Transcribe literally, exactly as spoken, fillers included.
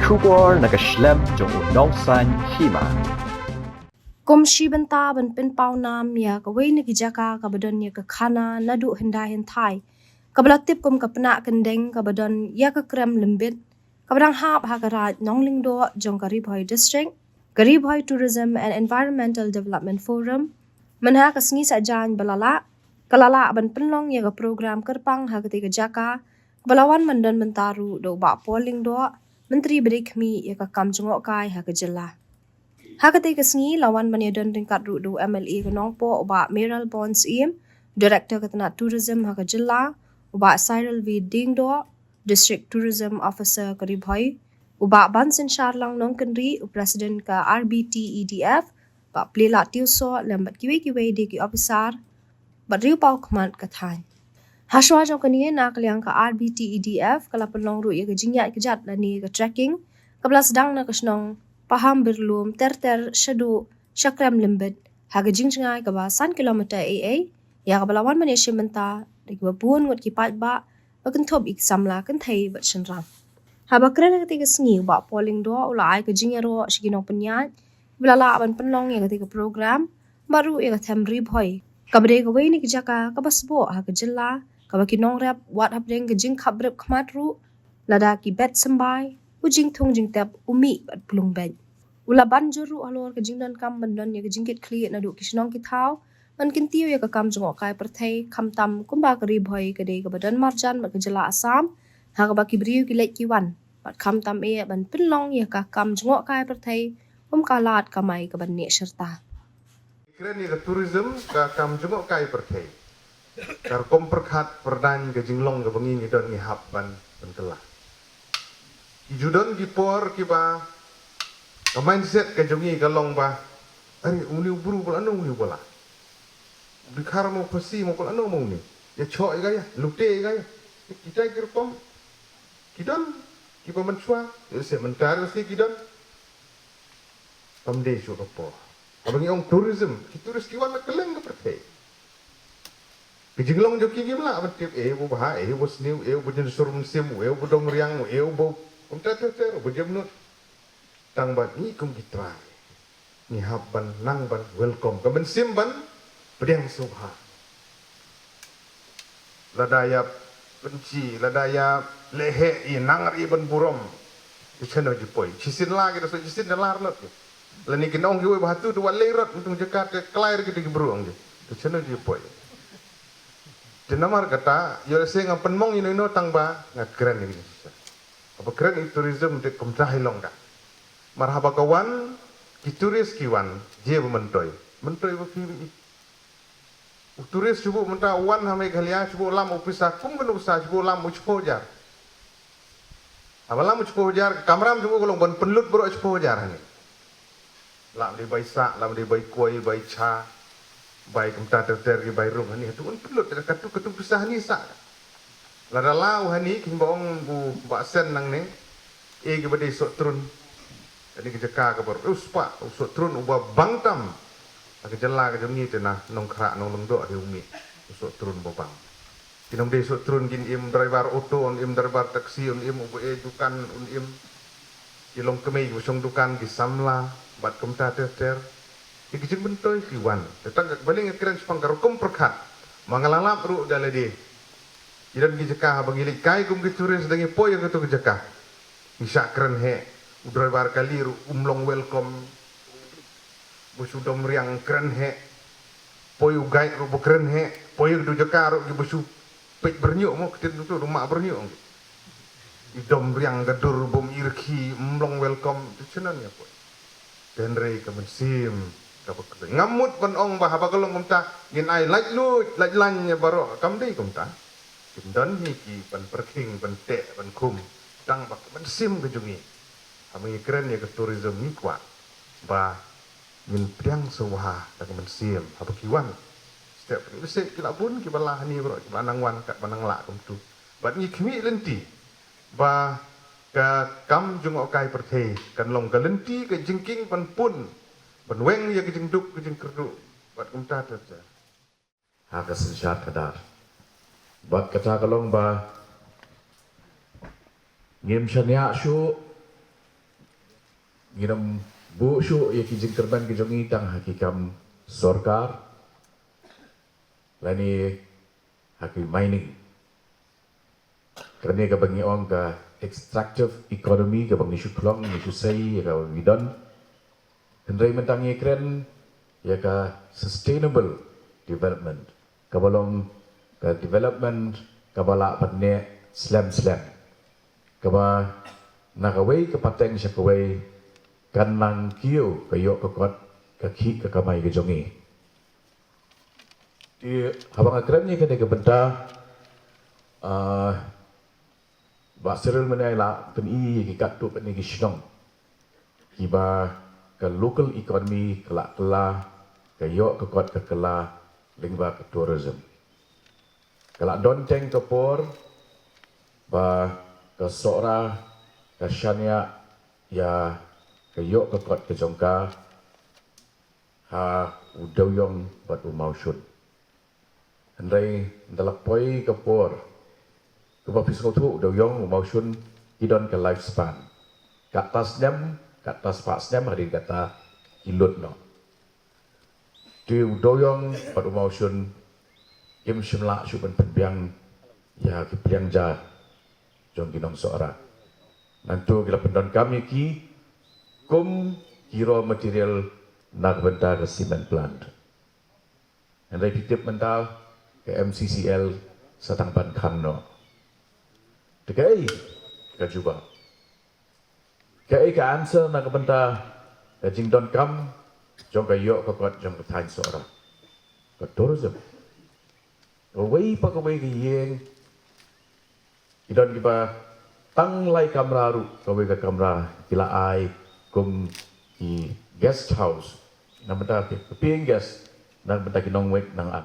Khubor na ka shlem jong u nongsan hima. Kum shi bynta ban pynpaw nam ïa kawei na ki jaka kaba don ïa ka khana naduh hyndai hynthai, kaba la tip kum ka Pnah Kyndeng, kaba don ïa ka krem lymbit, kaba dang hap ha ka Raid Nonglyngdoh jong ka Ri Bhoi District, ka Ri Bhoi Tourism and Environmental Development Forum, mynha ka sngi Saitjaiñ ba la lah, ka la lah ban pynlong ïa ka program kyrpang ha katei ka jaka, kaba la wan ban don bynta ruh da u Bah Paul Lyngdoh, Myntri ba dei khmih ïa ka kam jngohkai ha ka jylla. Ha katei ka sngi la wan ban ïadon ryngkat ruh da u M L A ka Nongpoh, u Bah Mayralborn Syiem, Director ka tnat Tourism ha ka jylla, u Bah Cyril V Diengdoh, District Tourism Officer ka Ri Bhoi, u Bah Bansynshar Lang Nongkynrih, u President ka R B T E D F, Bah Pliela Tiewsoh, lem bad kiwei kiwei de ki officer bad riew paw khmat ka thaiñ. Hashwa jong kane, na ka liang ka R B T E D F ka la pynlong ruh ïa ka jingïaid kjat lane ka trekking, kaba la sdang na ka shnong Pahampyrlum ter ter shaduh sha krem lymbit, ha ka jingjngai kaba san kilometer ei ei, ïa kaba la wan ban ïashim bynta da kiba bun ngut ki paidbah, ba kynthup ïa ki samla kynthei bad shynrang. Haba kren ha katei ka sngi, u Bah Paul Lyngdoh u la ai ka jingïaroh sha ki nongpynïaid ba la lah ban pynlong ïa katei ka program, bad ruh ïa ka them Ri Bhoi, kaba dei kawei na ki jaka kaba sboh ha ka jylla, kaba ki nongrep wat hapdeng ka jingkhap brip khmat ruh, lada ki bet symbai, u jingthung jingtep u mih bad plung beit. U la ban jur ruh halor ka jingdonkam ban don ïa ka jingkitkhlieh naduh ki shnong ki thaw, ban kyntiew ïa ka kam jngohkai pyrthei, khamtam kumba ka Ri Bhoi ka dei kaba don marjan bad ka jylla Assam, ha kaba ki briew ki leit ki wan, bad khamtam eh ban pynlong ïa ka kam jngohkai pyrthei kum ka lad kamai kaban neh shirta. Kren ïa ka tourism, ka kam jngohkai pyrthei, ka rukom pyrkhat pyrdaiñ, ka jinglong kaba ngi ngi don, ngi hap ban pynkylla. Ki ju don ki por kiba ka mindset ka jong ngi ka long ba, "Are, une u bru ba lano, une u ba la, u dkhar mo, Khasi mo, ba lano mo une, ïa choh ïa ka, ïa lute ïa ka, ïa." Kita ki rukom ki don kiba mynshuwa, ïa se mynta ruh se ki don. Kam dei shuh ka por. Haba ngi ong tourism, ki tourist ki wan na kylleng ka pyrthei. Ki jinglong jong ki ngim lah ban tip, eh, u ba bha, eh, u ba sniew, eh, u ba jynsur mynsiem, eh, u ba dom riang, eh, u ba, kumta ter ter, u ba jemnud. Tang ba ngi kum ki trai, ngi hap ban nang ban welcome, ka mynsiem ban pdiang sngewbha. Lada ïa pynchi, lada ïa leheh i, nang ri ban burom. Ki chano ji poi. Chisien la ki da so, chisien da lar lot ki. Lane ki nong kiwei ba hatu tu wat lei rot, ntung jaka te klai ri ki, te ki bru ong ji. Ki chano ji poi. Te namar kata, ïoh lehse nga pynmong ïa ino ino tang ba nga kren ïa ki shisha. Haba kren ïa tourism te kumta hi long ka. Mar haba ka wan, ki tourist ki wan, je ba myntoi. Myntoi ba phi ïohi. U tourist shu buh mynta u wan ha Meghalaya, shu buh lam u pisa, kum kano pisa, shu buh lam u shiphew hajar. Haba lam u shiphew hajar, ka kamram shu buh ka long ban pynlut baroh shiphew hajar hangne. Lam dei bai sah, lam dei bai koi, bai cha, bai kumta ter ter ki bai rung hangne. Hato un pynlut, katu, katu pisa hangne sah. Lada la u hangne, kin ba ong u Bah Sen nangne, eh, kiba dei sohtrun. Kane ka jaka kaba, u spah, u sohtrun uba bang tam ha ka jylla ka jong ngi te na Nongkhrah Nonglyngdoh hi u mih u sohtrun ba bang. Ki nongdei sohtrun kin im, driver auto un im, driver taxi un im, uba e dukan un im, ki longkmie kiba shong dukan, ki samla bad kumta ter ter. Ki jingmyntoi ki wan. Te tang kaba lei nga kren shaphang ka rukom pyrkhat, ma nga la lap ruh da lade. Ki don ki jaka haba ngi leit kai kum ki tourist, da ngi poi ha katu ka jaka, ngi shah kren heh. U driver kali ruh um long welcome, ba shu dom riang, kren heh. Poi u guide ruh ba kren heh. Poi ha katu ka jaka ruh kiba shu peit byrngiuh mo, ktien tu tu, ruh mah byrngiuh. I dom riang ka dur, bym i rkhie, um long welcome. Te shano ngi ïa poi? Te hynrei ka mynsiem kaba kordor. Ngam mut ban ong ba haba ka long kumta ngin ai laitluid laitlaiñ ïa baroh, kam dei kumta. Kin don hi ki ban pyrkhing, ban teh, ban khum, tang ba ka mynsiem ka jong ngi haba ngi kren ïa ka tourism, ngi kwah ba ngin pdiang sngewbha da ka mynsiem haba ki wan. Step, ki la bun kiba la hangne baroh, kiba nang wan, katba nang lah kumtu. Bad ngi khmih lynti ba ka kam jngohkai pyrthei kan long ka lynti, ka jingkieng ban pun, ban weng ïa ka jingduk ka jingkyrduh bad kumta ter ter. Ha ka synshar khadar. Bad kata ka long ba ngim shaniah shuh Ngin ym buh shuh ïa ki jingkyrmen ki jong ngi tang ha ki kam sorkar lane ha ki mining. Kane kaba ngi ong ka extractive economy kaba ngi shu khlong ngi shu sei ïa ka widon. Hynrei mynta ngi kren ïa ka sustainable development, kaba long ka development kaba lah ban neh slem slem, kaba na kawei ka pateng sha kawei kan nang kiew ka ïoh ka kot ka khih ka kamai ka jong ngi. Te haba nga kren ïa kane ka bynta, ah, Bah Cyril mynne la pyni ïa ki katto katne ki shnong kiba ka local economy ka la kylla, ka ïoh ka kot ka kylla lyngba ka tourism. Ka la don teng ka por ba ka Sohra ka shaniah ïa ka ïoh ka kot ka jong ka ha u Dewiong bad u Mawshun. Hynrei ynda la poi ka por kaba phi sngewthuh, u Dewiong u Mawshun ki don ka lifespan. Kata snem, kata spah snem hadien kata ki lut noh. Te u Dewiong bad u Mawshun kim shym lah shuh ban pynbiang ïa ki pliang ja jong ki nong Sohra. Nangta ki la pyndonkam ïa ki kum ki raw material na ka bynta ka cement plant. Hynrei phi tip mynta ka M C C L sa tang ban khang noh. Te kaei ka jubab? Kaei ka answer na ka bynta ka jingdonkam jong ka ïoh ka kot jong ka thaiñ Sohra? Ka tourism. Kawei pa kawei ka ïing ki don kiba tang lai kamra ruh, kawei ka kamra ki la ai kum ki guest house. Na ka bynta ki paying guest, na ka bynta ki nongwei nongam.